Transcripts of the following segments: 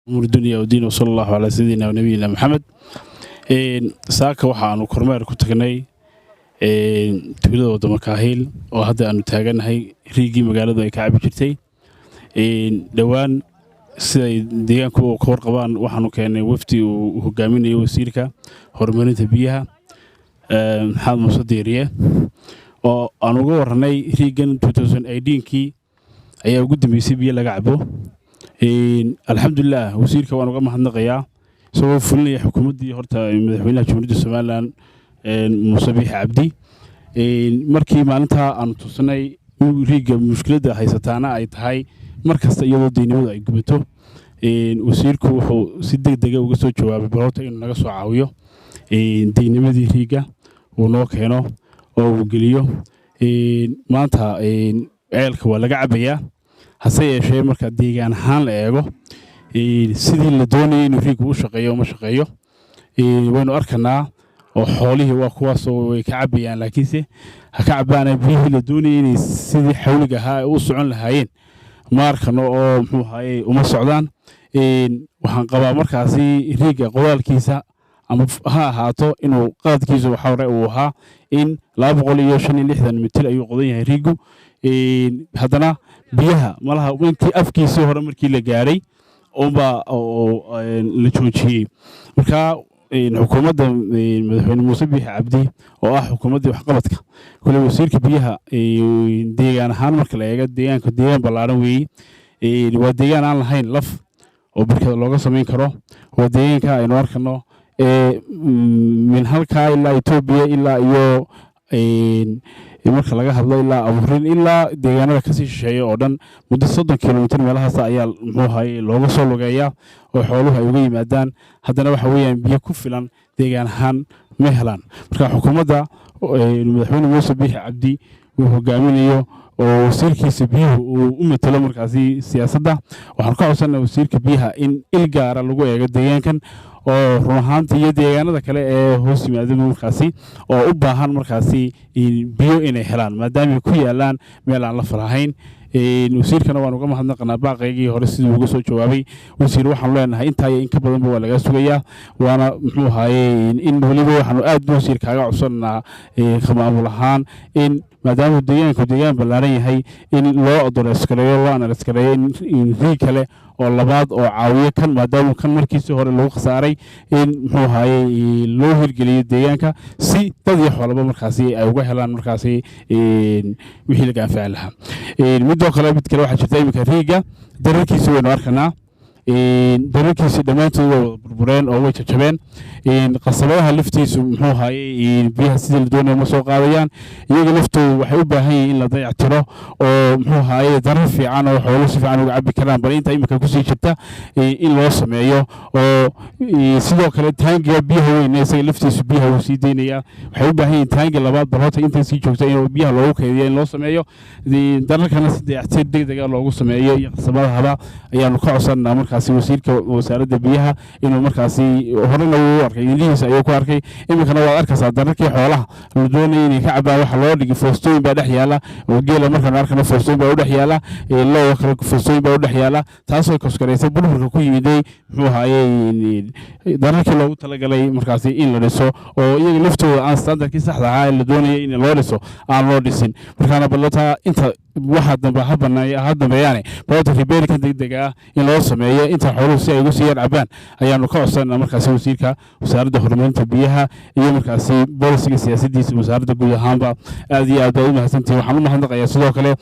Umuur dunya wdiin, wsala allahu calaa sayidina wanabiyina Maxamed. Saaka waxaanu kormeer ku tagnay tuulada Wadamo Kaahiil oo hadda aanu taaganahay riigii magaaladu ay ka cabi jirtay. Dhowaan, siday deegaanku ka warqabaan, waxaanu keennay wafdi uu hogaaminayo wasiirka horumarinta biyaha, Maxamed Muuse Diiriye, oo aan uga warranay riigan kii ayaa ugu dambeysay biyo laga cabo. Alxamdulilah, wasiirka waan uga mahadnaqayaa, isagoo fulinaya xukuumaddii horta madaxweynaha Jamhuuriyadda Somaliland, Muuse Biixi Cabdi. Markii maalintaa aanu tusnay riigga mushkiladda haysataana ay tahay mar kasta iyadoo deynimadu ay gubato, wasiirku wuxuu si deg dega uga soo jawaabay bal horta inuu naga soo caawiyo deynimadii riigga uu noo keeno oo uu geliyo. Maanta ceelka waa laga cabayaa, hase yeeshee marka deegaan ahaan la eego, sidii la doonayay inuu riiggu u shaqeeyo uma shaqeeyo. Waynu arkanaa oo xoolihii waa kuwaasoo way ka cabayaan, laakiinse ha ka cabaana biyihii la doonayay inay sidii xawliga ahaa u socon lahaayeen ma arkano oo muxuu ahaye uma socdaan. Waxaan qabaa markaasi riigga qodaalkiisa ama ha ahaato inuu qaadkiisu waxa hore uu ahaa in 265 mitir ayuu qodan yahay riiggu. Haddana biyaha malaha intii afkiisii hore markii la gaaray unbaa la joojiyey. Marka xukuumadda madaxweyne Muuse Biixi Cabdi oo ah xukuumaddii waxqabadka kule, wasiirka biyaha, deegaan ahaan marka la eego, deegaanka deegaan ballaaran weeye. Waa deegaan aan lahayn laf oo barkada looga samayn karo. Waa deegaanka aynu arkano min halkaa ilaa Etoobiya, ilaa iyo marka laga hadlo ilaa Abuurin, ilaa deegaanada kasii shisheeya oo dhan, muddo 30 kilomitir meelahaas ayaa muxuu ahaye looga soo lugeeyaa oo xooluhu ay uga yimaadaan. Haddana waxa weeyaan biyo ku filan deegaan ahaan ma helaan. Marka xukuumadda madaxweyne Muuse Biixi Cabdi uu hogaaminayo oo wasiirkiisa biyuhu uu u matalo markaasi siyaasadda, waxaan ka codsanaa wasiirka biyaha in il gaara lagu eego deegaankan oo run ahaantii iyo deegaanada kale ee hoos yimaada markaasi oo u baahan markaasi biyo inay helaan, maadaama ay ku yaalaan meel aan la falahayn. Wasiirkana waan uga mahadnaqanaa baaqaygii hore siduu uga soo jawaabay. Wasiir, waxaanu leenahay intaa iyo in ka badanba waa lagaa sugayaa, waana muxuu ahaye in weliba waxaanu aad wasiir kaaga codsananaa maamul ahaan in maadaama deegaanku deegaan ballaaran yahay, in loo address gareeyo, loo analyse gareeyo in riig kale oo labaad oo caawiyo kan, maadaama kan markiisii hore lagu khasaaray, in muxuu ahaye loo hirgeliyo deegaanka si dad iyo xoolaba markaasi ay uga helaan markaasi wixii laga anfaci lahaa. Midoo kale, mid kale waxaa jirta, iminka riigga dararkiisi waynu arkanaa, dararkiisi dhammaantood way wada burbureen oo way jajabeen. Qasabadaha laftiisu muxuu ahaye biyaha sidii la doonayo ma soo qaadayaan. Iyaga laftoodu waxay u baahan yihiin in la dayactiro oo muxuu ahaye darar fiican oo xoolo si fiican uga cabi karaan bal inta imika kusii jirta in loo sameeyo. Oo sidoo kale taangiga biyaha weyn isaga laftiisu biyaha wuu sii deynayaa. Waxay u baahan yihiin taangi labaad bal horta inta sii joogta in biyaha loogu kaydiyo in loo sameeyo, dararkana si dayactir degdega loogu sameeyo iyo qasabadahaba ayaanu ka codsanaa markaasi wasiirka wasaaradda biyaha inuu markaasi horena wuu arkay, indhihiisa ayuu ku arkay, iminkana waad arkaysaa dararkii xoolaha la doonaya inay ka cabaan waxa loo dhigay foostooyin baa dhex yaala, oo geela markaanu arkano foostooyin baa u dhex yaala, looga kale foostooyin baa u dhex yaala, taasoo koskaraysa burburka ku yimiday muxuu ahaye dararkii loogu talagalay markaasi in la dhiso oo iyaga laftooda aan standardkii saxda ahaa ee la doonaya in loo dhiso aan loo dhisin. Markaana balota inta waxa dambe ha baneeya ha dambeeyaane, balota repairkan degdega ah in loo sameeyo inta xooluhu si ay ugu sii yar cabaan ayaanu ka codsanaa markaasi wasiirka wasaaradda horumarinta biyaha iyo markaasi policyga siyaasaddiisa wasaaradda guud ahaanba. Aad iyo aad baad u mahadsantihin. Waxaan u mahadnaqayaa sidoo kale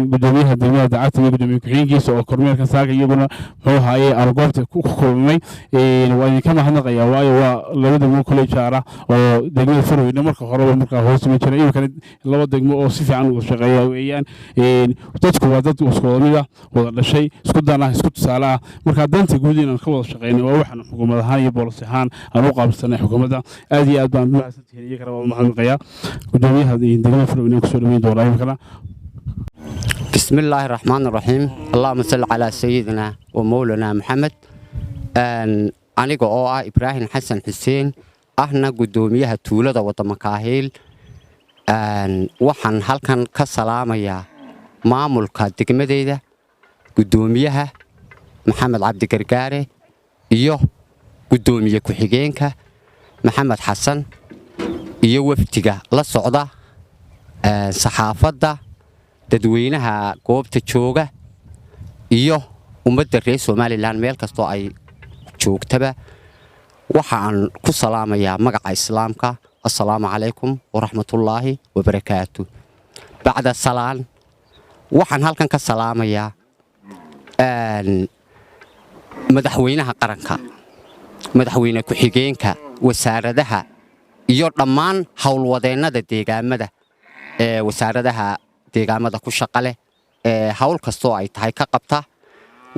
gudoomiyaha degmada Dacadta iyo gudoomiye ku-xigeenkiisa oo kormeerka saaka iyaguna muxuu ahaaye aanu goobta ku kulmay. Waa idinka mahadnaqayaa, waayo waa laba degmo kule jaara oo degmada Farweyne marka horeba markaa hoos timi jiray, iminkana laba degmo oo si fiican uga shaqeeya weeyaan. Dadku waa dad isku wada mid ah, wada dhashay, isku dan ah, isku tusaale ah. Marka danta guud inaan ka wada shaqeyno waa waxaan xukuumad ahaan iyo policy ahaan aan u qaabsanay xukuumadda. Aad iyo aad baan mahadsantihiin, iyagana waa mahadnaqayaa. Gudoomiyaha degmada Farweyne aan kusoo dhaweyn doonaa iminkana. بسم الله الرحمن الرحيم، اللهم صل على سيدنا ومولانا محمد. Aniga oo ah Ibraahim Xasan Xuseen, ahna guddoomiyaha tuulada Waddamakaahiil, waxaan halkan ka salaamayaa maamulka degmadeyda, guddoomiyaha. Maxamed Cabdi Gargaare iyo guddoomiye ku-xigeenka Maxamed Xasan iyo wafdiga la socda, saxaafadda, dadweynaha goobta jooga iyo ummadda reer Somaliland meel kastoo ay joogtaba, waxaan ku salaamayaa magaca Islaamka: assalaamu calaykum waraxmatullaahi wabarakaatu. Bacda salaan, waxaan halkan ka salaamayaa madaxweynaha qaranka, madaxweyne ku-xigeenka, wasaaradaha iyo dhammaan howlwadeennada deegaamada ee wasaaradaha deegaamada ku shaqa leh ee hawl kastoo ay tahay ka qabta.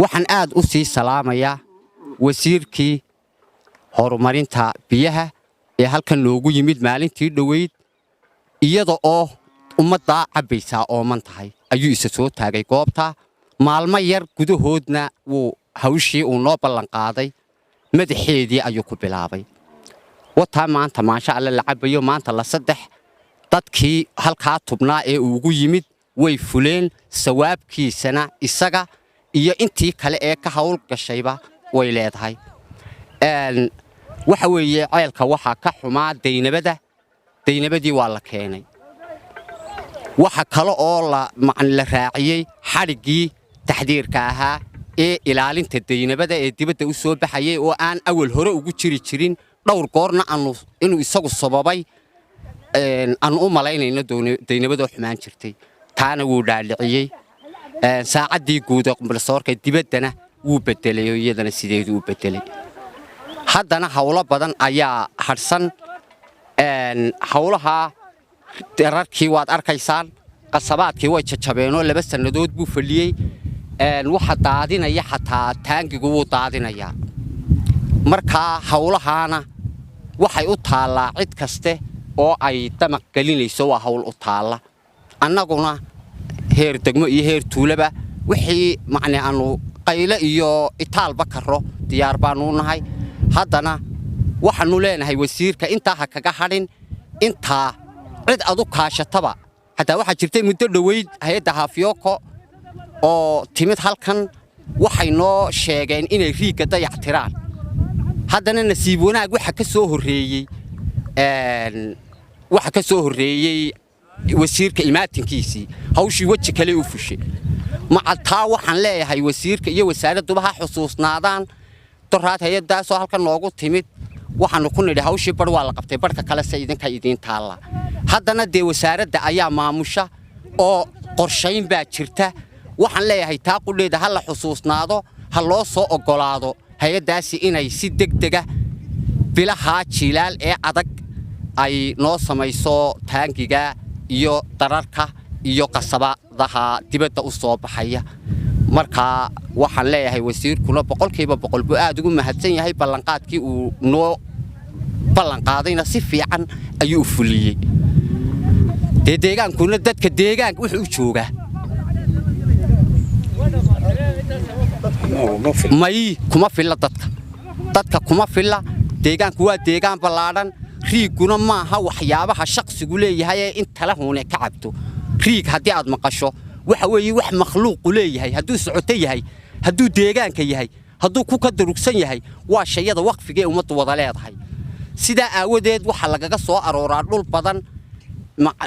Waxaan aad u sii salaamayaa wasiirkii horumarinta biyaha ee halkan noogu yimid maalintii dhoweyd. Iyada oo ummaddaa cabbaysaa ooman tahay ayuu isa soo taagay goobta. Maalmo yar gudahoodna wuu hawshii uu noo ballanqaaday madaxeedii ayuu ku bilaabay. Wataa maanta, maasha Alle, la cabbayo. Maanta la saddex dadkii halkaa tubnaa ee uugu yimid way fuleen. Sawaabkiisana isaga iyo intii kale ee ka hawl gashayba way leedahay. Waxa weeye, ceelka waxaa ka xumaa daynabada. Daynabadii waa la keenay. Waxa kale oo la raaciyey xadhiggii taxdiirka ahaa ee ilaalinta daynabada ee dibadda u soo baxayay oo aan awal hore ugu jiri jirin. Dhowr goorna aanu inuu isagu sababay aanu u malaynayno daynabadoo xumaan jirtay, taana wuu dhaadhiciyey. Saacaddii guud ee qumbalsoorka dibaddana wuu bedelay oo iyadana sideedu u bedelay. Haddana hawlo badan ayaa hadhsan. Hawlahaa dararkii waad arkaysaan, qasabaadkii way jajabeenoo 2 sannadood buu fadhiyey. Waxa daadinaya xataa taangigu wuu daadinayaa. Markaa hawlahaana waxay u taallaa cid kaste oo ay damaq gelinayso, waa hawl u taalla. Annaguna heer degmo iyo heer tuulaba wixii macnii aanu qayle iyo itaalba karo diyaar baanu nahay. Haddana waxaannu leenahay wasiirka intaa ha kaga hadhin, intaa cid adu kaashataba. Xataa waxaa jirtay muddo dhoweyd hay-adda Hafiyoko oo timid halkan, waxay noo sheegeen inay riigga dayac tiraan. Haddana nasiib wanaag waxa ka soo horreeyey wasiirka imaatinkiisii, hawshii weji kale u fushay. Maca taa waxaan leeyahay wasiirka iyo wasaaradduba ha xusuusnaadaan doraad hay-addaasoo halkan noogu timid. Waxaannu ku nidhi hawshii bar waa la qabtay, barhka kale se idinka idiin taalla. Haddana dee wasaaradda ayaa maamusha oo qorshayn baa jirta. Waxaan leeyahay taa qudheeda ha la xusuusnaado, ha loo soo oggolaado hay-addaasi inay si degdega bilahaa jiilaal ee adag ay noo samayso taangiga iyo dararka iyo qasabadaha dibadda u soo baxaya. Marka waxaan leeyahay wasiirkuna 100% buu aad ugu mahadsan yahay. Ballanqaadkii uu noo ballanqaadayna si fiican ayuu u fuliyey. Dee deegaankuna dadka deegaanka wuxuu u joogaa may kuma filla dadka, dadka kuma filla. Deegaanku waa deegaan ballaadhan. Riigguna maaha waxyaabaha shaqsigu leeyahay ee in tala huune ka cabto. Riig haddii aad maqasho, waxa weeye wax makhluuqu leeyahay. Hadduu socoto yahay, hadduu deegaanka yahay, hadduu ku ka durugsan yahay, waa shayada waqfiga ee ummaddu wada leedahay. Sidaa aawadeed waxaa lagaga soo arooraa dhul badan.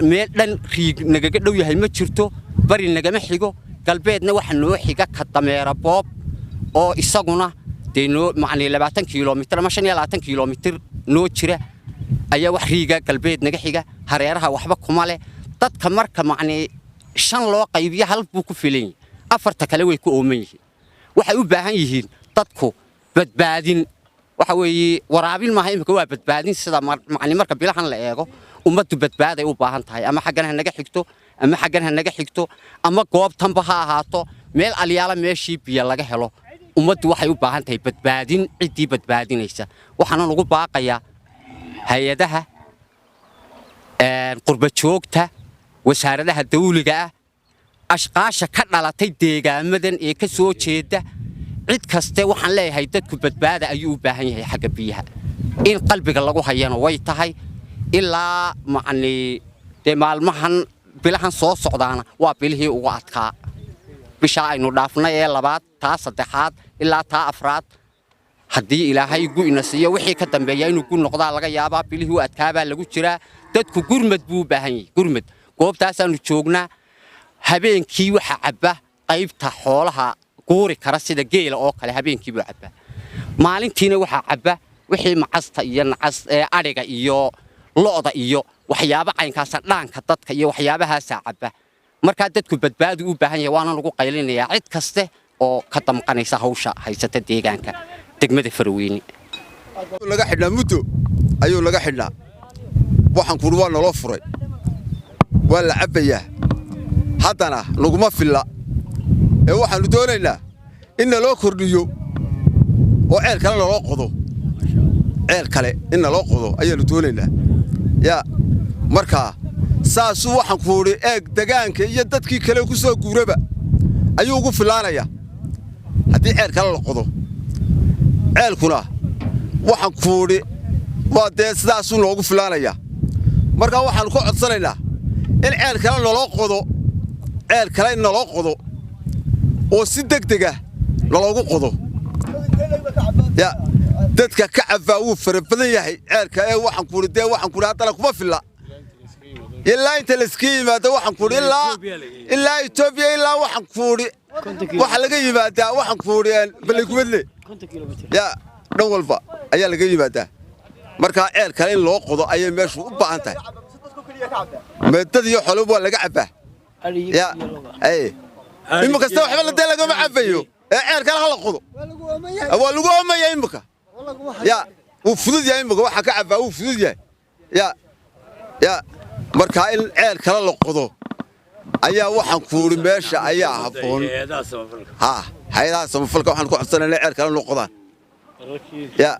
Meel dhan riig nagaga dhow yahay ma jirto. Bari nagama xigo, galbeedna waxa noo xiga ka Dameera Boob oo isaguna dee noo macnii 20 kiiloomitir ama 25 kiiloomitir noo jira ayaa wax riiga galbeed naga xiga. Hareeraha waxba kuma leh dadka. Marka macnii shan loo qaybiyo, hal buu ku filan yahay, afarta kale way ku ooman yihiin. Waxay u baahan yihiin dadku badbaadin. Waxa weeye waraabin maaha imika, waa badbaadin. Sida macni marka bilahan la eego, ummaddu badbaaday u baahan tahay. Ama xaggan ha naga xigto, ama xaggan ha naga xigto, ama goobtanba ha ahaato, meel alyaala meeshii biyo laga helo, ummaddu waxay u baahan tahay badbaadin. Ciddii badbaadinaysa waxaanan ugu baaqayaa hay-adaha qurba joogta, wasaaradaha dawliga ah, ashqaasha ka dhalatay deegaamadan ee ka soo jeeda, cid kaste waxaan leeyahay dadku badbaada ayuu u baahan yahay xagga biyaha. In qalbiga lagu hayana way tahay. Ilaa macnii dee maalmahan bilahan soo socdaana waa bilihii ugu adkaa. Bishaa aynu dhaafnay ee labaad, taa saddexaad ilaa taa afraad, haddii Ilaahay gu ina siiyo, wixii ka dambeeya inuu gu noqdaa laga yaabaa. Bilihii u adkaabaa lagu jiraa. Dadku gurmad buu u baahan yahay, gurmad. Goobtaasaannu joognaa. Habeenkii waxa cabba qaybta xoolaha guuri kara, sida geela oo kale, habeenkii buu cabbaa. Maalintiina waxaa cabba wixii macasta iyo nacas ee adhiga iyo lo'da iyo waxyaabo caynkaasa, dhaanka dadka iyo waxyaabahaasaa cabba. Markaa dadku badbaadu u baahan yahay, waana lagu qaylinayaa cid kaste oo ka damqanaysa hawsha haysata deegaanka degmada Faraweyne. Laga xidhnaa muddo ayuu laga xidhnaa. Waxaan kuhi waa naloo furay, waa la cabbayaa, haddana naguma filla ee waxaannu doonaynaa in naloo kordhiyo oo ceel kale naloo qodo. Ceel kale in naloo qodo ayaannu doonaynaa. Yaa markaa saasuu waxaan ku idhi eeg, degaanka iyo dadkii kale ku soo guuraba ayuu ugu fillaanayaa haddii ceel kale la qodo. Ceelkuna waxaan ku idhi waa dee sidaasuu noogu fillaanayaa. Markaa waxaannu ka codsanaynaa in ceel kale naloo qodo, ceel kale in naloo qodo oo si degdega naloogu qodo. Ya dadka ka cabbaa wuu fara badan yahay ceelka ee waxaan ku idhi dee waxaan ku idhi haddana kuma filla ilaa inta layskaga yimaado. Waxaan ku idhi ilaa Etoobiya, ilaa waxaan ku idhi waxa laga yimaadaa, waxaan ku idhi Balligubadle, ya dhan walba ayaa laga yimaadaa. Markaa ceel kale in loo qodo ayay meeshu u baahan tahay. Meedad iyo xooluba waa laga cabbaa. Ya imika kasta waxba dee lagama cabbayo ee ceel kale ha la qodo, waa lagu oomaya imika. Ya wuu fudud yahay imika, waxa ka cabbaa wuu fudud yahay. Ya markaa in ceel kale la qodo ayaa waxaan ku idhi meesha ayaa habboon. Ha hay-adaha samafalka waxaan ku codsanaynaa ceel kale noo qodaan. Ya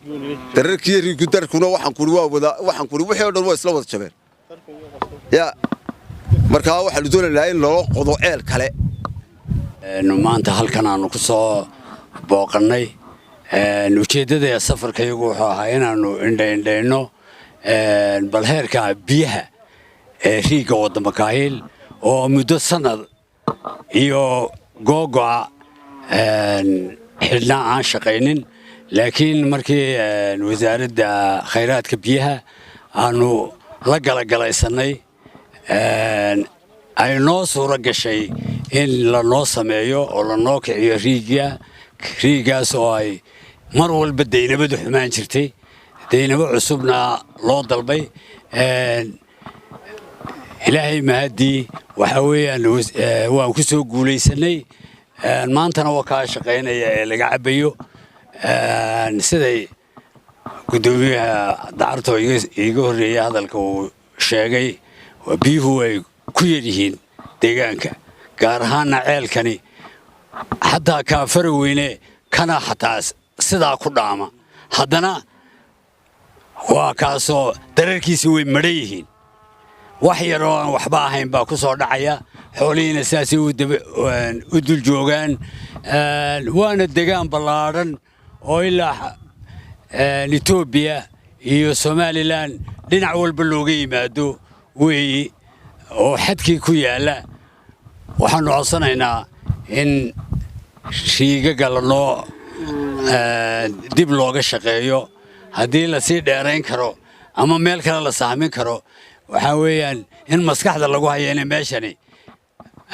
dararkiiyo riigudarkuna waxaan ku idhi waa wada, waxaan ku idhi wixii oo dhan waa isla wada jabeen. Ya markaa waxaanu doonaynaa in loo qodo ceel kale. Maanta halkan aanu ku soo booqannay, ujeeddada safarkayagu wuxuu ahaa inaannu indhaindhayno bal heerka biyaha ee riigga Wadda Makaahiil oo muddo sannad iyo googo'a xidhnaa, aan shaqaynin. Laakiin markii Wasaaradda Khayraadka Biyaha aanu la galagalaysannay, ay noo suuro gashay in lanoo sameeyo oo lanoo kiciyo riigga, riiggaas oo ay mar walba daynabadu xumaan jirtay, daynabo cusubna loo dalbay. Ilaahay mahaddii, waxaa weeyaan waan ku soo guulaysanay. Maantana waa kaa shaqaynaya ee laga cabbayo. Siday guddoomiyaha Dacarto iiga horreeyay hadalka uu sheegay, biyuhu ay ku yar yihiin deegaanka, gaar ahaanna ceelkani. Xataa kaa Faraweyne kana xataa sidaa ku dhaama, haddana waa kaasoo dararkiisi way madhan yihiin. Wax yar oo aan waxba ahayn baa ku soo dhacaya, xoolihiina sidaasay u dul joogaan. Waana degaan ballaadhan oo ilaa Etoobiya iyo Somaliland dhinac walba looga yimaado weeyi, oo xadkii ku yaalla. Waxaannu codsanaynaa in riigaga lanoo dib looga shaqeeyo, haddii lasii dheerayn karo ama meel kale la sahmin karo. Waxaa weeyaan in maskaxda lagu hayo inay meeshani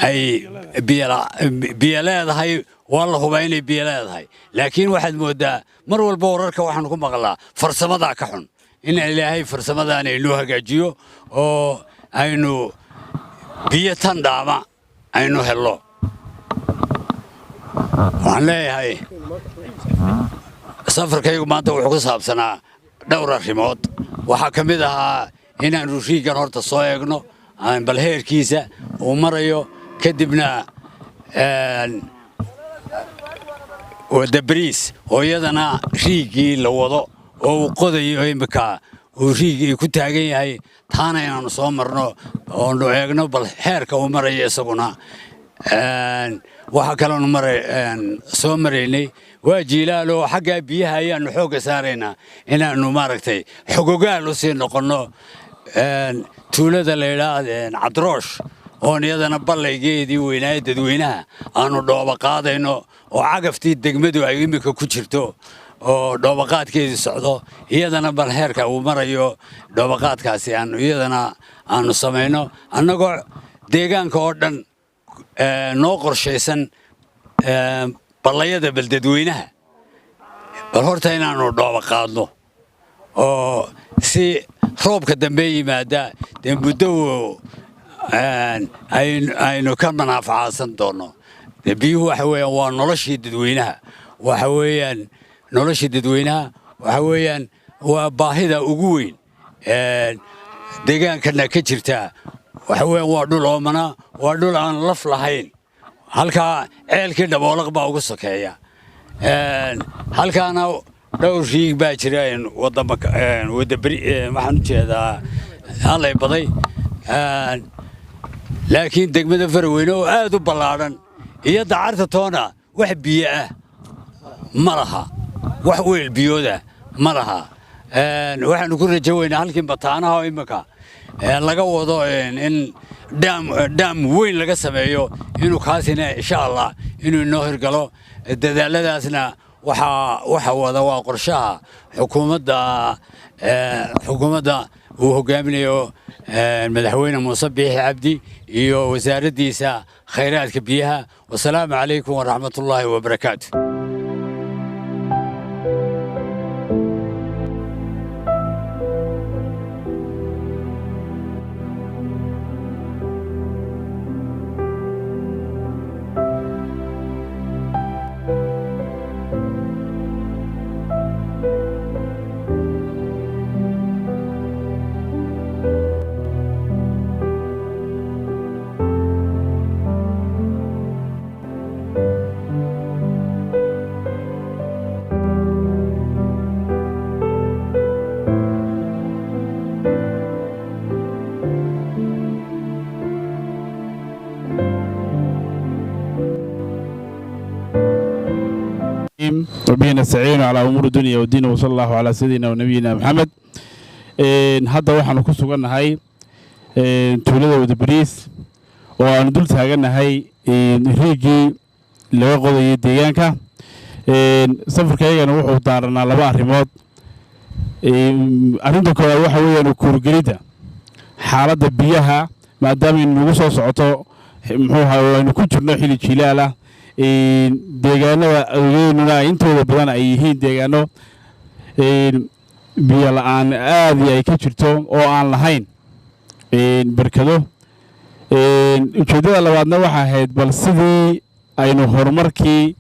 ay biyo leedahay. Waa la hubaa inay biyo leedahay, laakiin waxaad mooddaa mar walba wararka waxaanu ku maqlaa farsamadaa ka xun. In Ilaahay farsamadaana inoo hagaajiyo oo aynu biyo tan dhaama aynu hello. Waxaan leeyahay, safarkaygu maanta wuxuu ku saabsanaa dhowr arrimood. Waxaa ka mid ahaa inaannu riiggan horta soo eegno bal heerkiisa uu marayo, kadibna Wadabariis oo iyadana riiggii la wado oo uu qodayo imika, uu riiggii ku taagan yahay, taana inaannu soo marno oonu eegno bal heerka uu marayo isaguna. Waxaa kaloonu soo maraynay waa jiilaal oo xaggaa biyaha ayaannu xoogga saaraynaa, inaannu maaragtay xogogaal u sii noqonno tuulada la yidhaah Cadroosh. Oon iyadana ballaygeedii weynaaye dadweynaha aanu dhooba qaadayno, oo cagaftii degmadu ay iminka ku jirto oo dhoobaqaadkeedii socdo. Iyadana bal heerka uu marayo dhoobaqaadkaasi aanu iyadana aanu samayno, annagoo deegaanka oo dhan noo qorshaysan ballayada bal dadweynaha bal horta inaannu dhooba qaadno, oo si roobka dambe yimaada dee muddo aynu ka manaafacaadsan doonno. Dee biyuhu waxa weeyaan waa noloshii dadweynaha, waxa weeyaan noloshii dadweynaha, waxa weeyaan waa baahida ugu weyn deegaankana ka jirta. Waxa weeyaan waa dhul oomana, waa dhul aan laf lahayn. Halkaa ceelkii Dhaboolaq baa ugu sokeeya, halkaana dhowr riig baa jira. Wadama wadaberi waxaan u jeedaa Allay baday, laakiin degmada Faraweyne oo aad u ballaadhan iyo Dacarta toona wax biyo ah ma laha, wax weel biyooda ma laha. Waxaanu ku rajo weynaa halkii mataanaha oo imminka laga wado in dhaam weyn laga sameeyo, inuu kaasina insha Allah inuu inoo hirgalo. Dadaaladaasna waxaa waxa wada waa qorshaha xukuumadda uu hogaaminayo Madaxweyne Muuse Biixi Cabdi iyo wasaaraddiisa khayraadka biyaha. Wasalaamu calaykum waraxmatullaahi wabarakaatu. وبه نستعين على أمور الدنيا والدين، وصلى الله على سيدنا ونبينا محمد. Hadda waxaanu ku sugannahay tuulada Wadabariis oo aanu dul taagannahay riigii laga qodayay deegaanka. Safarkaygana wuxuu daaranaa laba arrimood. Arrinta koowaad waxa weeyaan kuurgelidda xaaladda biyaha, maadaama nagu soo socoto, muxuu ahaa, aynu ku jirno xilli jilaal ah, deegaanada adeegyadeenuna intooda badan ay yihiin deegaano biyo la'aan aad ay ka jirto oo aan lahayn berkado. Ujeeddada labaadna waxaa ahayd bal sidii aynu horumarkii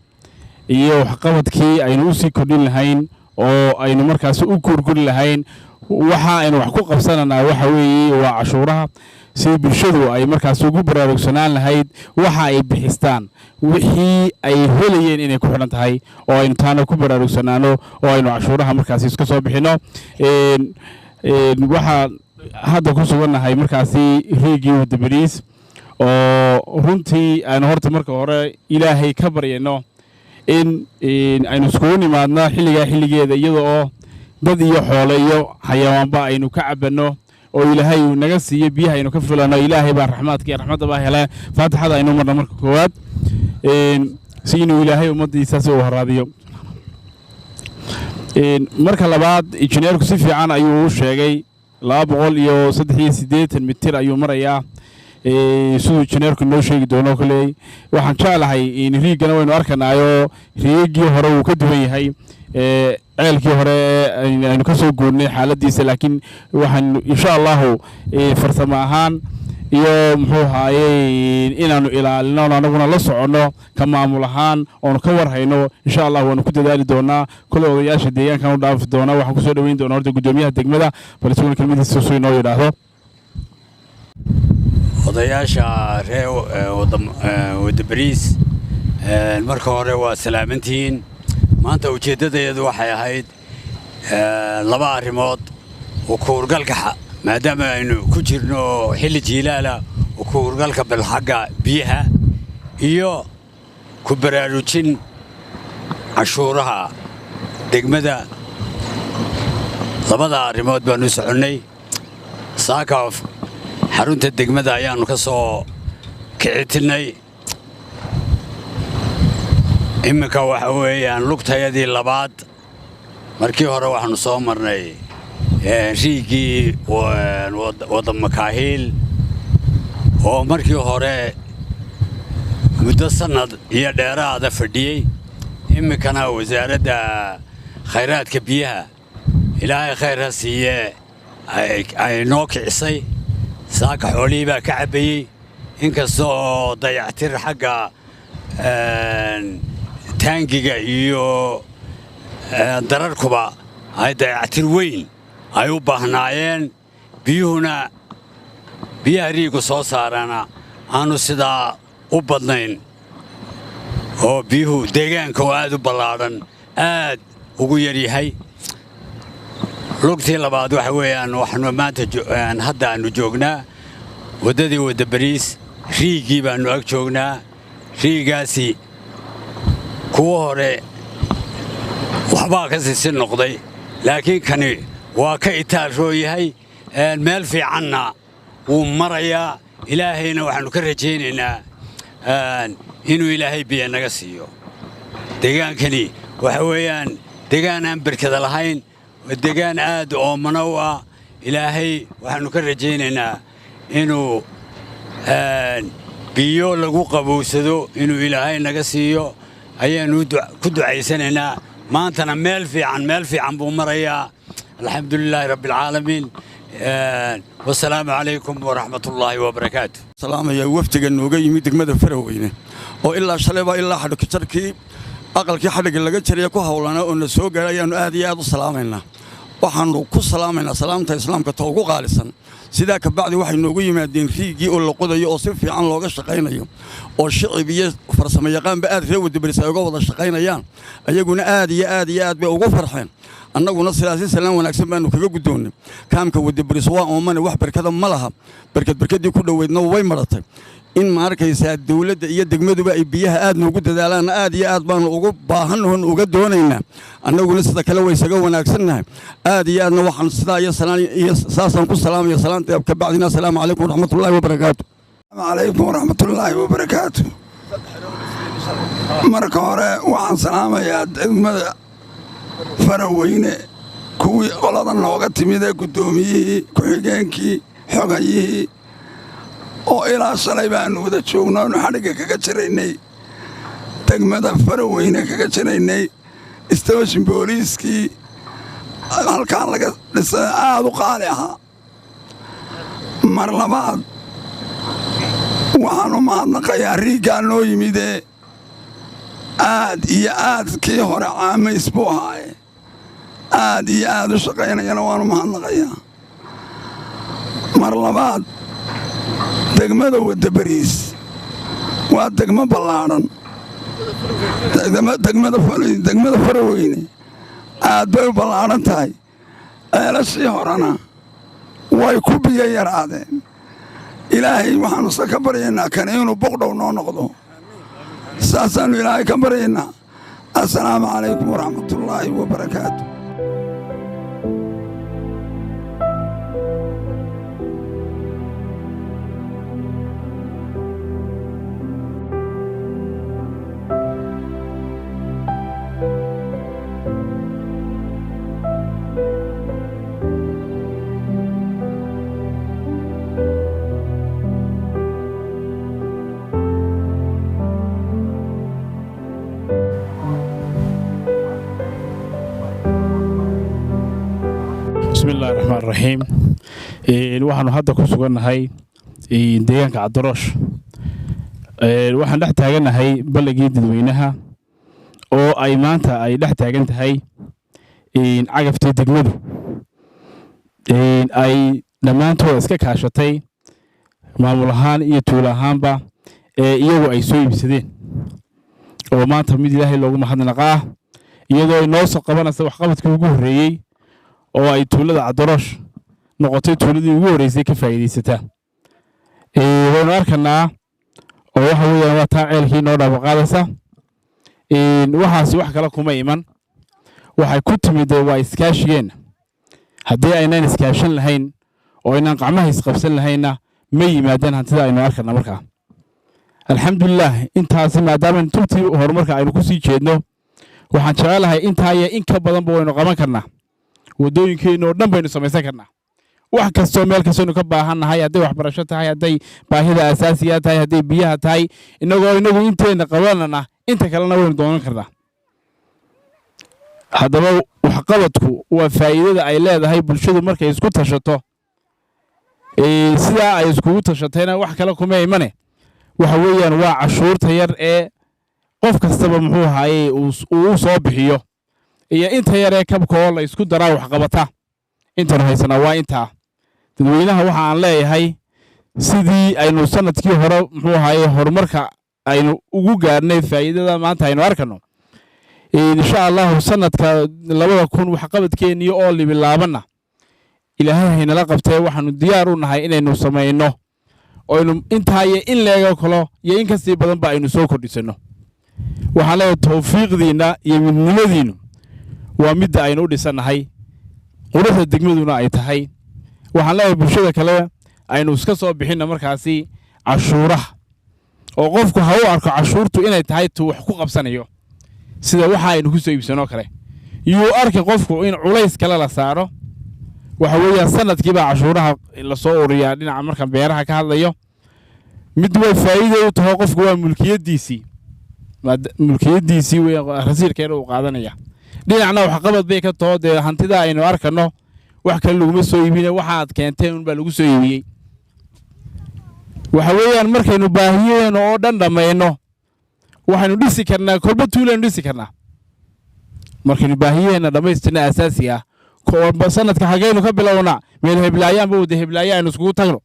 iyo waxqabadkii aynu u sii kordhin lahayn oo aynu markaasi u kuurguri lahayn. Waxa aynu wax ku qabsananaa waxa weeye waa cashuuraha, sidii bulshadu ay markaasi ugu baraarugsanaan lahayd waxa ay bixistaan, wixii ay helayeen inay ku xidhan tahay, oo aynu taana ku baraarugsanaano oo aynu cashuuraha markaasi iska soo bixinno. Waxaa hadda ku sugannahay markaasi riigii Wadabariis, oo runtii aynu horta marka hore Ilaahay ka baryayno in aynu iskugu nimaadno xilligaa xilligeeda, iyada oo dad iyo xoole iyo xayawaanba aynu ka cabanno, oo Ilaahay uu naga siiyo biyaha aynu ka filano. Ilaahay baa raxmaadka iyo raxmadda baa hele. Faatixada aynu marna marka koowaad, si inuu Ilaahay ummaddiisaasi uu haraabiyo. Marka labaad, injineerku si fiican ayuu u sheegay, 283 mitir ayuu marayaa, siduu injineerku noo sheegi doono. Koley waxaan jeclahay in riigana waynu arkanaayo, riigii hore wuu ka duwan yahay ceelkii hore aynu ka soo guurnay xaaladiisa, laakiin waxaan insha Allahu farsamo ahaan iyo, muxuu ahaayey, inaanu ilaalino oon anaguna la soconno ka maamul ahaan oonu ka warhayno, insha Allah waanu ku dadaali doonaa. Kole odayaasha deegaankan u dhaafi doonaa. Waxaan kusoo dhoweyn doonaa horta guddoomiyaha degmada, bal isaguna kelmadiisa suu inoo yidhaahdo. Odayaasha reer Wadabariis, marka hore waa salaamantihiin. Maanta ujeeddadeedu waxay ahayd laba arrimood: oo kuurgalka, maadaama aynu ku jirno xilli jiilaala, oo kuurgalka bal xagga biyaha iyo ku baraarujin cashuuraha degmada. Labada arrimood baanu soconnay. Saakaaf xarunta degmada ayaannu ka soo kicitinnay. Imminka waxa weeyaan lugtayadii labaad. Markii hore waxaannu soo marnay riiggii wadda Makaahiil, oo markii hore muddo sannad iyo dheeraada fadhiyey. Iminkana Wasaaradda Khayraadka Biyaha, Ilaahay khayr ha siiyee, ay noo kicisay. Saaka xoolihii baa ka cabbayey, inkasta oo dayactir xagga taangiga iyo dararkuba ay dayactir weyn ay u baahnaayeen, biyuhuna, biyaha riigu soo saarana aanu sidaa u badnayn, oo biyuhu deegaanka oo aad u ballaadhan aad ugu yaryahay. Lugtii labaad waxa weeyaan waxaanu maanta hadda aannu joognaa waddadii Wadda Bariis, riiggii baannu ag joognaa. Riiggaasi kuwo hore waxbaa ka sisi noqday, laakiin kani waa ka itaal yahay, meel fiicanna wuu marayaa. Ilaahayna waxaannu ka rajaynaynaa inuu Ilaahay biyo naga siiyo. Deegaankani waxa weeyaan deegaan aan berkada lahayn, deegaan aad oomana u ah. Ilaahay waxaannu ka rajaynaynaa inuu biyo lagu qabowsado inuu Ilaahay naga siiyo ayaannu ku ducaysanaynaa. Maantana meel fiican, meel fiican buu marayaa. Alxamdu lilaahi rabbi alcaalamiin, wasalaamu calaykum waraxmatullaahi wabarakaatu. Salaamaya wafdiga nooga yimid degmada Faraweyne, oo ilaa shalayba ilaa xadhigjarkii aqalkii xadhigga laga jaraya ku hawlanaa oo na soo gaaray, ayaannu aad iyo aad u salaamaynaa. Waxaannu ku salaamaynaa salaamta Islaamka ta ugu qaalisan. Sidaa ka bacdi, waxay noogu yimaadeen riiggii oo la qodayo oo si fiican looga shaqaynayo, oo shicib iyo farsamo yaqaanba aad reer Wadabaris ay uga wada shaqaynayaan. Ayaguna aad iyo aad iyo aad bay ugu farxeen, annaguna sidaasi salaan wanaagsan baannu kaga guddoonnay. Kaamka Wadabaris waa oomane, wax berkada ma laha. Berkad berkadii ku dhoweydna way maratay. In ma arkaysaa dawladda iyo degmaduba ay biyaha aad noogu dadaalaanna aad iyo aad baannu ugu baahanahon uga doonaynaa. Annaguna sida kale way isaga wanaagsannahay aad iyo aadna. Waxaan sidaa iyo salaan iyo saasaan ku salaamaya. Salaanta ka bacdina, asalaamu calaykum waraxmatullaahi wabarakaatu. Calaykum waraxmatullaahi wabarakaatu. Marka hore waxaan salaamayaa degmada Faraweyne, kuwii qolada nooga timid ee guddoomiyihii, ku-xigeenkii, xogayihii, oo ilaa shalay baannu wada joogno, aanu xadhigga kaga jiraynay degmada Faraweyne, kaga jiraynay station booliiskii halkaan laga dhisay, aad u qaali ahaa. Mar labaad waxaan u mahadnaqayaa riiggaa noo yimidee aad iyo aad. Kii hore caamays buu ahaaye, aad iyo aad u shaqaynayana waanu mahadnaqayaa. Mar labaad, degmada Wadabariis waa degmo ballaadhan. Degmada Faraweyne aad bay u ballaadhan tahay. Ceelashii horena way ku biyo yaraadeen. Ilaahay waxaannu se ka baryaynaa kani inuu boqdhow noo noqdo. Saasaannu Ilaahay ka baryaynaa. Assalaamu calaykum waraxmatullaahi wabarakaatu. Bismi illahi raxmaan raxiim. Waxaanu hadda ku sugannahay deegaanka Cabdiroosh. Waxaan dhex taagannahay balligii dadweynaha, oo ay maanta ay dhex taagan tahay cagaftii degmadu ay dhammaantooda iska kaashatay, maamul ahaan iyo tuulo ahaanba, ee iyagu ay soo iibsadeen, oo maanta mid Ilaahay loogu mahadnaqa ah, iyadoo ay noo soo qabanaysa waxqabadkii ugu horreeyey, oo ay tuulada Cabdiroosh noqotay tuuladii ugu horreysay ka faa'iidaysataa. Waynu arkanaa oo waxa weeyaan waa taa ceelkii noo dhaabaqaadaysa. Waxaasi wax kale kuma iman, waxay ku timid waa iskaashigeenna. Haddii aynaan iskaashan lahayn oo aynaan qacmaha isqabsan lahaynna, ma yimaadeen hantida aynu arkana markaa. Alxamdulilah, intaasi maadaama tubtii horumarka aynu ku sii jeedno, waxaan jecelahay intaa iyo in ka badanba waynu qaban karnaa. Waddooyinkeenna oo dhan baynu samaysan karnaa. Wax kastoo meel kastaynu ka baahannahay, hadday waxbarasho tahay, hadday baahida asaasiga tahay, hadday biyaha tahay, innagoo inagu inteenna qabanana, inta kalena waynu doonan karnaa. Haddaba waxqabadku waa faa'iidada ay leedahay bulshadu markay isku tashato. Sidaa ay iskugu tashatayna wax kale kuma imane, waxa weeyaan waa cashuurta yar ee qof kastaba, muxuu ahaayey, uu u soo bixiyo iyo inta yar ee kabka oo la isku daraa waxqabata. Intanu haysanaa waa intaa. Dadweynaha waxa aan leeyahay, sidii aynu sanadkii hore, muxuu ahaayey, horumarka aynu ugu gaarnay, faa'iidada maanta aynu arkano, insha Allahu sanadka 2000 waxqabadkeennii oo libilaabanna Ilaahay haynala qabtee, waxaanu diyaar u nahay inaynu samayno oynu intaa iyo in leego kalo iyo in kasii badanba aynu soo kordhisanno. Waxaan leeyahay, tawfiiqdiinna iyo midnimadiinnu waa midda aynu u dhisannahay, quruxda degmaduna ay tahay. Waxaan leeyahay bulshada kale, aynu iska soo bixinno markaasi cashuuraha, oo qofku ha u arko cashuurtu inay tahay tuu wax ku qabsanayo, sida waxa aynu ku soo iibsanoo kale. Yuu arki qofku in culays kale la saaro. Waxa weeyaan sanadkiibaa cashuuraha lasoo ururiyaa. Dhinaca markaan beeraha ka hadlayo, mid way faa'iido u taho, qofku waa mulkiyaddiisii weeyaan, rasiirkeena uu qaadanaya. Dhinacna waxqabad bay ka taho, dee hantida aynu arkano wax kale laguma soo iibine, waxaad keenteen unbaa lagu soo iibiyey. Waxa weeyaan markaynu baahiyeena oo dhan dhammayno, waxaynu dhisi karnaa kolba tuulaynu dhisi karnaa. Markaynu baahiyaheenna dhammaystirna asaasiga ah, kolba sanadka xaggaynu ka bilownaa, meel heblaayaanba wada heblaaya aynu iskugu tagno,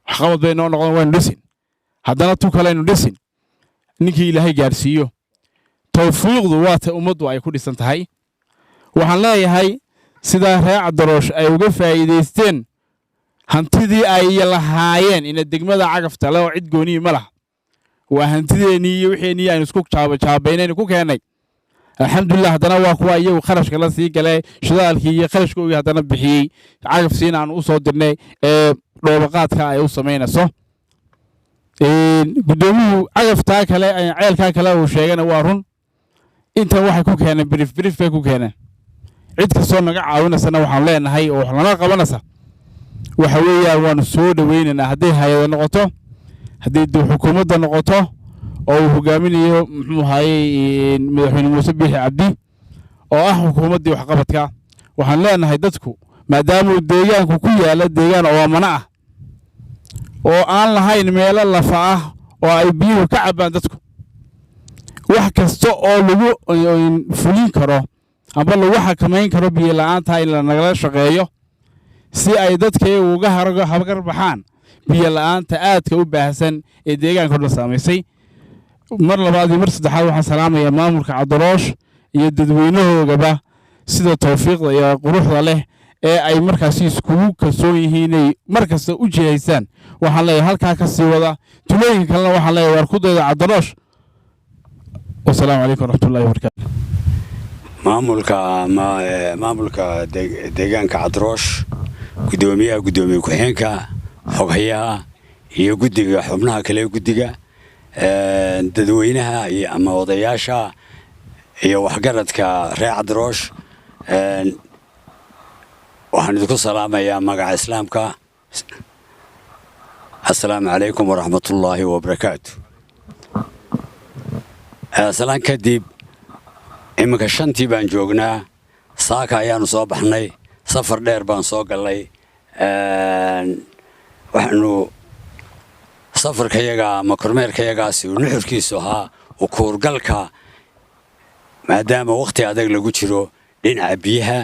waxqabad bay noo noqon, waynu dhisin. Haddana tu kaleynu dhisin, ninkii Ilaahay gaadhsiiyo. Tawfiiqdu waa ta ummaddu ay ku dhisan tahay. Waxaan leeyahay, sidaa reer Cadaroosh ay uga faa'iidaysteen hantidii ay lahaayeen, ina degmada cagafta le oo cid gooniyi ma laha, waa hantideennii iyo wixeennii aynu isku jaabaynaynu ku keennay, alxamdulilah. Haddana waa kuwa iyagu kharashka la sii galee, shidaalkii iyo kharashkoogii haddana bixiyey, cagafsiina aanu u soo dirnay ee dhoobaqaadka ay u samaynayso. Guddoomiyuhu cagaftaa kale, ceelkaa kale uu sheegana waa run. Intan waxay ku keeneen brief brief bay ku keeneen. Cid kastoo naga caawinaysana waxaanu leenahay oo wax lana qabanaysa, waxa weeyaan waanu soo dhoweynaynaa, hadday hay-ada noqoto, hadday xukuumadda noqoto oo uu hogaaminayo, muxuu ahaayey, Madaxweyne Muuse Biixi Cabdi, oo ah xukuumaddii waxqabadka. Waxaan leenahay dadku, maadaamuu deegaanku ku yaalla deegaan oomana ah oo aan lahayn meelo lafa ah oo ay biyuhu ka cabbaan dadku, wax kasta oo lagu fulin karo amba lagu xakamayn karo biyo la'aanta in lanagala shaqeeyo, si ay dadkayagu uga hagar baxaan biyo la'aanta aadka u baahsan ee deegaanka o dhan saamaysay. Mar labaad iyo mar saddexaad waxaan salaamayaa maamulka Cadaroosh iyo dadweynahoogaba, sida tawfiiqda iyo quruxda leh ee ay markaasi iskugu kalsoon yihiin inay mar kasta u jihaysaan. Waxaan leeyahay, halkaa ka sii wada. Tulooyinka kalena waxaan leeyahay, waar ku dayda Cadaroosh. Wasalaamu calaykum waraxmatullahi wabarakaatu. Maamulka maamulka deegaanka Cadroosh, guddoomiyaha, guddoomiye ku-xigeenka, xoghayaha iyo guddiga, xubnaha kale ee guddiga, dadweynaha iyo ama odayaasha iyo waxgaradka reer Cadroosh, waxaan idinku salaamayaa magaca Islaamka: assalaamu calaykum waraxmatullaahi wabarakaatu. Salaan kadib, iminka 5tii baan joognaa. Saaka ayaanu soo baxnay, safar dheer baan soo gallay. Waxaanu safarkayaga ama kormeerkayagaasi uu nuxurkiisu ahaa ukuurgalka, maadaama wakhti adag lagu jiro dhinaca biyaha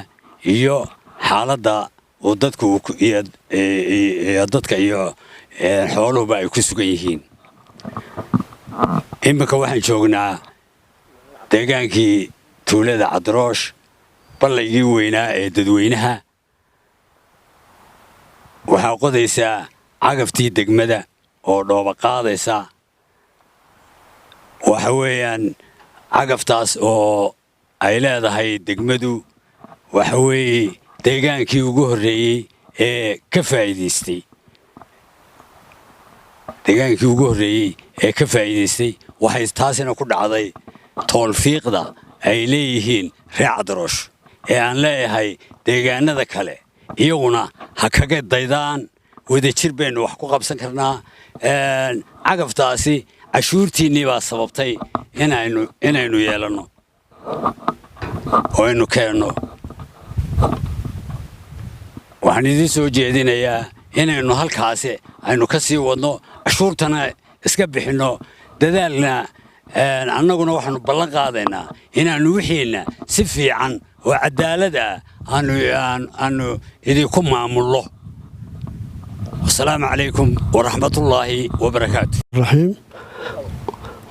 iyo xaaladda uu dadku iyo dadka iyo xooluhuba ay ku sugan yihiin. Iminka waxaan joognaa deegaankii tuulada Cadroosh, ballaygii weynaa ee dadweynaha. Waxaa qodaysaa cagaftii degmada oo dhooba qaadaysa. Waxa weeyaan cagaftaas oo ay leedahay degmadu, waxa weeye deegaankii ugu horreeyey ee ka faa'iidaystay, deegaankii ugu horreeyey Ee ka faa'iidaystay waxay taasina ku dhacday toolfiiqda ay leeyihiin reer Cadaroosh ee aan leeyahay deegaanada kale iyaguna ha kaga daydaan. Wadajir baynu wax ku qabsan karnaa. Cagaftaasi cashuurtiinnii baa sababtay inaynu yeelanno oo aynu keenno. Waxaan idiin soo jeedinayaa inaynu halkaasi aynu ka sii wadno, cashuurtana iska bixinno, dadaalna. Annaguna waxaanu ballan qaadaynaa inaannu wixiinna si fiican oo cadaalad ah aanu idinku maamullo. Wasalaamu calaykum waraxmatullaahi wabarakaatu. الرحيم،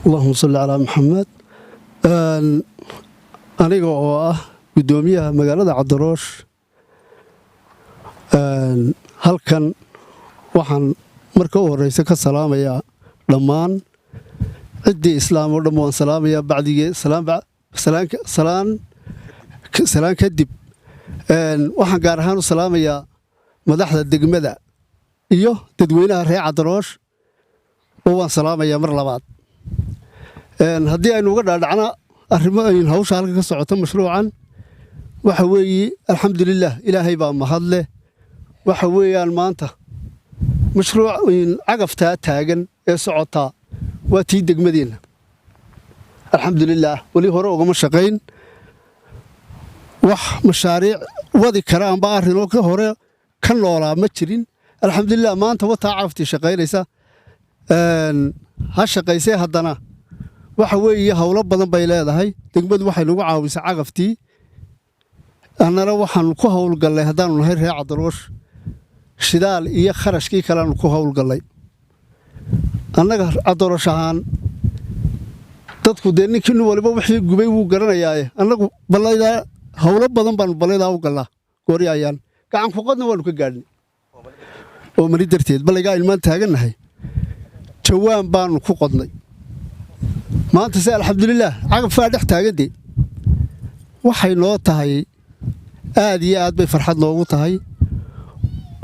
اللهم صل على محمد. Aniga oo ah guddoomiyaha magaalada Cadaroosh, halkan waxaan marka u horeysa ka salaamayaa dhammaan ciddii islaam oo dhan. Waan salaamayaa bacdigee salaan kadib. Waxaan gaar ahaan u salaamayaa madaxda degmada iyo dadweynaha reer Cadaroosh oo waan salaamayaa mar labaad. Haddii aynu uga dhaadhacna arrimo ayn hawsha halka ka socoto, mashruucan waxa weeye, alxamdulilah, Ilaahay baa mahadleh. Waxa weeyaan maanta mashruuc cagaftaa taagan ee socotaa waa tii degmadeenna. Alxamdulilaah, weli hore ugama shaqayn wax mashaariic wadi kara amba arrinoo ka hore ka noolaa ma jirin. Alxamdulilah, maanta wataa cagaftii shaqaynaysa. Ha shaqaysee, haddana waxa weeye howlo badan bay leedahay. Degmadu waxay nagu caawisay cagaftii, annana waxaanu ku howlgallay haddaanu nahay reer Cadaroosh shidaal iyo kharashkii kaleanu ku howlgallay. Annaga Cadaroosh ahaan, dadku dee ninkii nin waliba wixii gubay wuu garanayaaye, annagu ballaydaa howlo badan baanu ballaydaa u gallaa. Gooryaayaan gacan kuqadna waanu ka gaadhnay oo mani darteed ballaygaa ilmaan taagannahay jawaan baanu ku qodnay. Maanta se alxamdulilaah cagafaa dhex taagandee. Waxay noo tahay aad iyo aad bay farxad noogu tahay,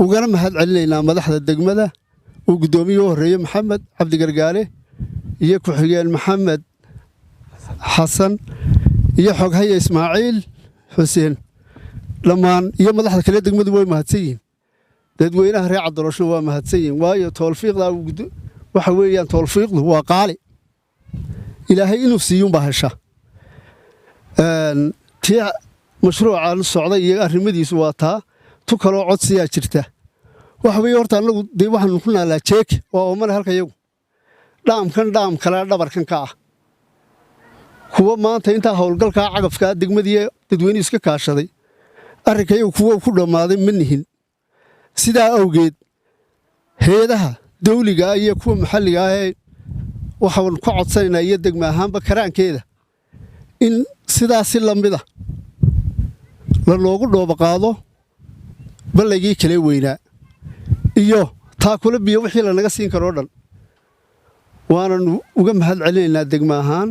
ugana mahad celinaynaa madaxda degmada uu guddoomiye u horreeye Maxamed Cabdigargaale iyo ku-xigeen Maxamed Xasan iyo xoghaya Ismaaciil Xuseen, dhammaan iyo madaxda kale degmadu way mahadsan yihiin. Dadweynaha reer Cadarooshna waa mahadsan yihiin, waayo toolfiiqdaa waxa weeyaan toolfiiqdu waa qaali, Ilaahay inuu siiyuunbaa hesha. Tii mashruucan socday iyo arrimadiisu waa taa. Tu kaloo codsiyaa jirta. Waxa weeye horta annagu dee waxaanu ku naallaa jeeki waa oomane halka iyagu dhaamkan dhaam kale dhabarkan ka ah kuwa maanta intaa howlgalkaa cagafkaa degmadii dadweynuhu iska kaashaday arrinka iyagu kuwa ku dhammaaday ma nihin. Sidaa awgeed hay-adaha dawliga iyo kuwa maxalliga ah ee waxaanu ka codsanaynaa iyo degma ahaanba karaankeeda in sidaasi lamida la noogu dhooba qaado ballaygii kale weynaa iyo taakula biyo wixii lanaga siin karoo dhan. Waananu uga mahad celinaynaa degma ahaan,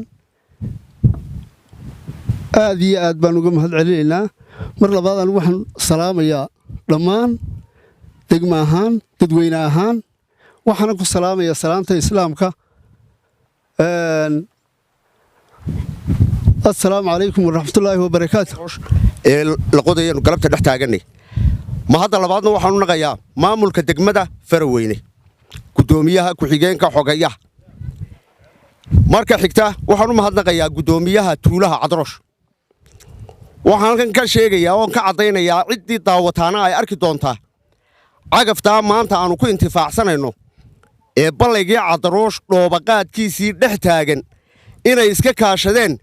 aad iyo aad baan uga mahad celinaynaa. Mar labaad anigu waxaan salaamayaa dhammaan degma ahaan, dadweyne ahaan, waxaana ku salaamayaa salaamta islaamka. Assalaamu calaykum waraxmatullaahi wabarakaatu. Ee la qodayanu galabta dhex taaganay. Ma hadda labaadna waxaanu naqayaa maamulka degmada Faraweyne, guddoomiyaha, ku-xigeenka, xogayaha. Marka xigta waxaan u mahadnaqayaa guddoomiyaha tuulaha Cadroosh. Waxaan halkan ka sheegayaa oon ka caddaynayaa, ciddii daawataana ay arki doontaa, cagaftaa maanta aannu ku intifaacsanayno ee ballaygii Cadaroosh dhoobaqaadkiisii dhex taagan inay iska kaashadeen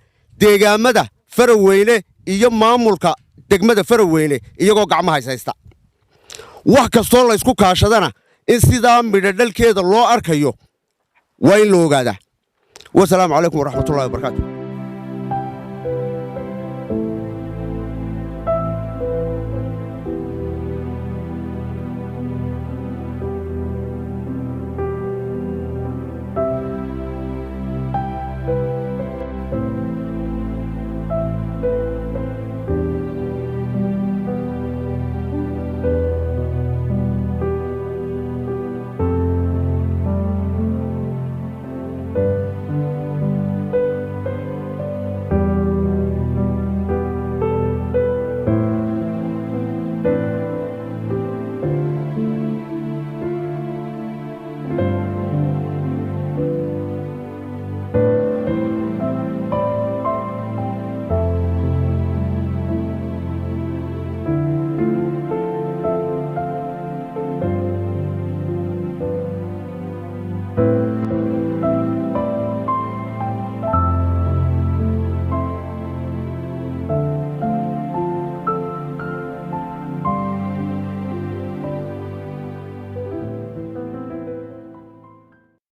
deegaammada Faraweyne iyo maamulka degmada Faraweyne iyagoo gacmaha haysta. Wax kastoo laysku kaashadana in sidaa midho dhalkeeda loo arkayo waa in la ogaadaa. Wasalaamu calaykum waraxmatullahi wabarakaatu.